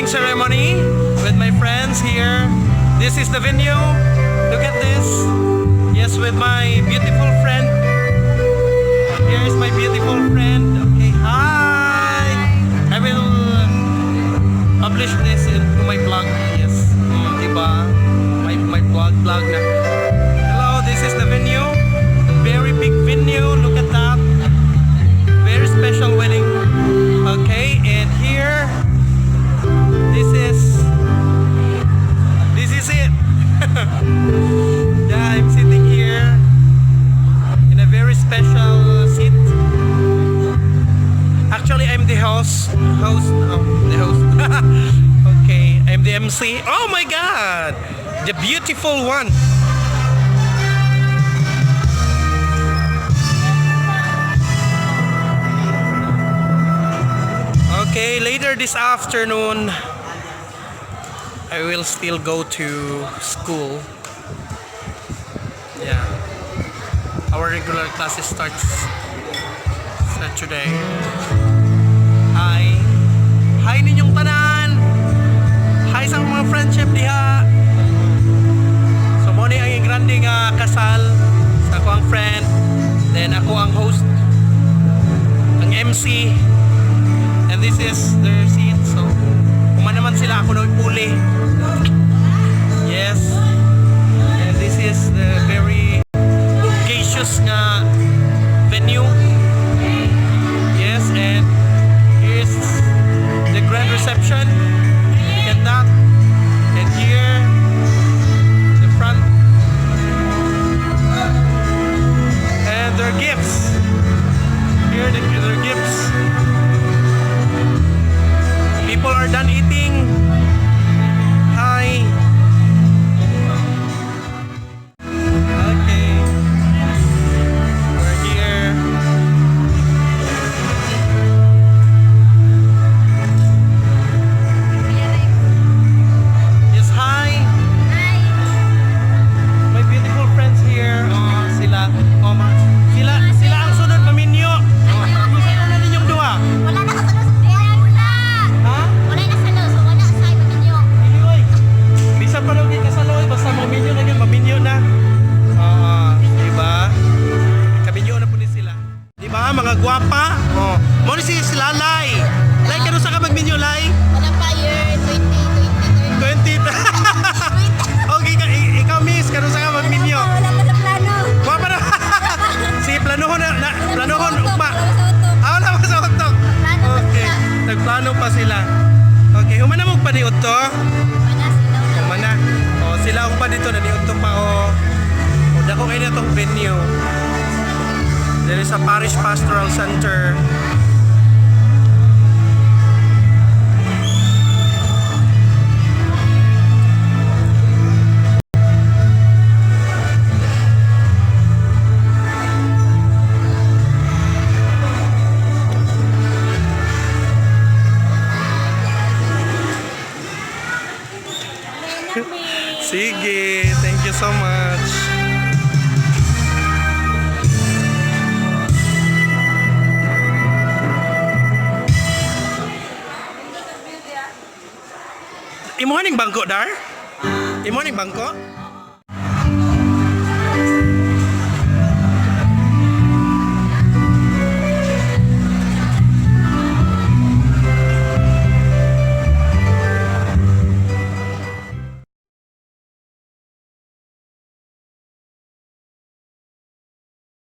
Wedding ceremony with my friends here. This is the venue. Look at this. Yes, with my beautiful friend. Here is my beautiful friend. Okay, hi. I will publish this into my blog. Yes. Diba? My blog na. Hello, this is the venue. Very big venue. Look at that. Very special wedding. Okay, and here this is it. Yeah, I'm sitting here in a very special seat. Actually, I'm the host. Host, oh, the host. Okay, I'm the MC. Oh my God, the beautiful one. Okay, later this afternoon, I will still go to school. Yeah. Our regular classes starts Saturday. Hi. Hi ninyong tanan. Hi sa mga friendship diha. So mo ni ang grande nga kasal sa ako ang friend. Then ako ang host, ang MC. And this is their seat. So human naman sila, ako na puli. Yes. And this is the very bogacious nga venue. Yes, and here's the grand reception. Look at that. And here, the front. And their gifts. Here, their gifts. People are done eating. Hi. Okay. We're here. Yes, hi. My beautiful friends here. Oh, sila. Oh, sila ang sunod maminyo. Oh, unsa na ninyong duha? Wala na kasalo sa wala. Ha? Wala na salo, so wala sa imaminyo. Dili oy. Bisan pa daw kasalo oy, basta maminyo na gyud, maminyo na. Oo, di ba? Kaminyo na po ni sila. Di ba mga gwapa? Oh, mo ni si Lalay. Lay, kanus-a ka magminyo, Lay? Wala pa year 20, 20, 20. Okay, ikaw miss, kanus-a ka magminyo? Wala pa sa plano. Gwapa na. Sige, planohon na planohon ugma. Wala pa sa utok. Ah, wala pa sa utok. Plano pa Okay, sila. Nagplano pa sila. Okay, human na mo pa ni Otto. Wala sila. Human na. Oh, sila ang pa dito na ni Otto pa oh. Oh, dako kay na tong venue. There is a Parish Pastoral Center. Sige, thank you so much. Imo ning bangko, Dar? Imo ning bangko?